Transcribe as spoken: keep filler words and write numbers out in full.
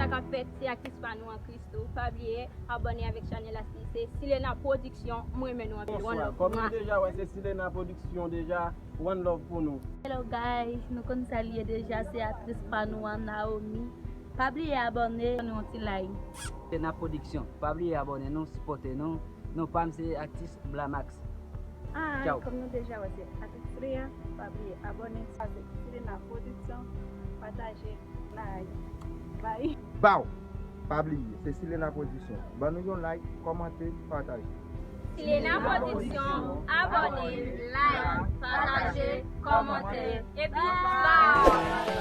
Sa k ap fèt, se aktris pa nou an Christo. Pa bliye abòne avèk chanèl la, se Silena Production. Mwen renmen nou anpil. One Bonswa. love. Kòm nou Mwa. Deja wè, se Silena Production deja. One love pou nou. Hello guys, nou konn sa l ye deja, se aktris pa nou an, Naomi. Pa bliye abòne, nou yon ti like. Silena Production. Pa bliye abòne nou, sipòte nou. Non pa m se aktris Blamax. Hi, Ciao. Kòm nou deja wè, se aktris Silena. Pa bliye abòne. Sa se Silena Production. Pataje, like. Bye. Baw! Pa bliye, se Silena Production. Ban nou yon like, kòmante, pataje. Silena Production, abòne, like, pataje, kòmante, epi bye!